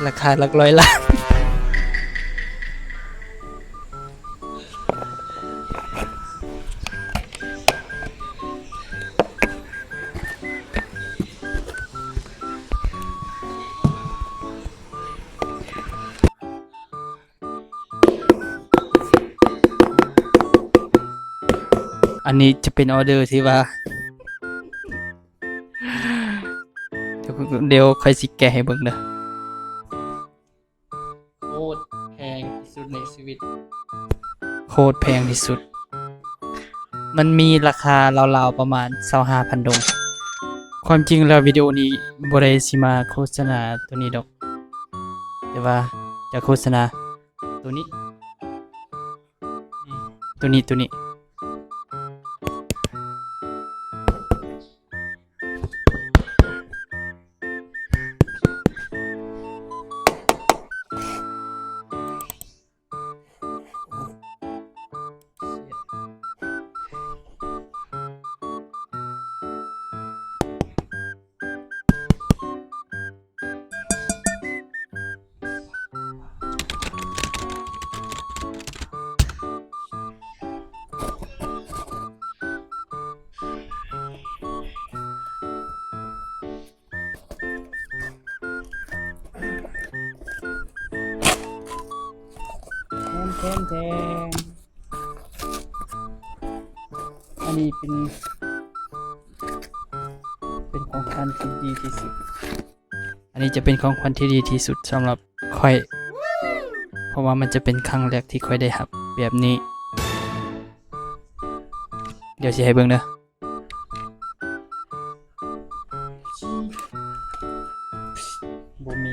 ລາຄາຫຼັກຮ້ອຍລ້ານ. ອັນນີ້ຈະເປັນອໍເດີທີ່ວ່າ ດຽວຂ້ອຍຊິແກະໃຫ້ເບິ່ງເດີ. ໂຄດແພງທີ່ສຸດໃນຊີວິດ. ໂຄດແພງທີ່ສຸດ. ມັນມີລາຄາລາວໆປະມານຊາວຫ້າພັນໂດງ. ຄວາມຈິງແລ້ວວິດີໂອນີ້ບໍ່ໄດ້ຊິມາໂຄສະນາໂຕນີ້ດອກ, ແຕ່ວ່າຈະໂຄສະນາໂຕນີ້. ໂຕນີ້ ໂຕນີ້. ແທນ ແທນ ແທນ. ອັນນີ້ເປັນ ເປັນຂອງຂວັນທີ່ດີທີ່ສຸດ. ອັນນີ້ຈະເປັນຂອງຂວັນທີ່ດີທີ່ສຸດສຳລັບຂ້ອຍ ເພາະວ່າມັນຈະເປັນຄັ້ງແລກທີ່ຂ້ອຍໄດ້ຮັບແບບນີ້. ດຽວຊິໃຫ້ເບິ່ງເດີ. ບໍ່ມີ.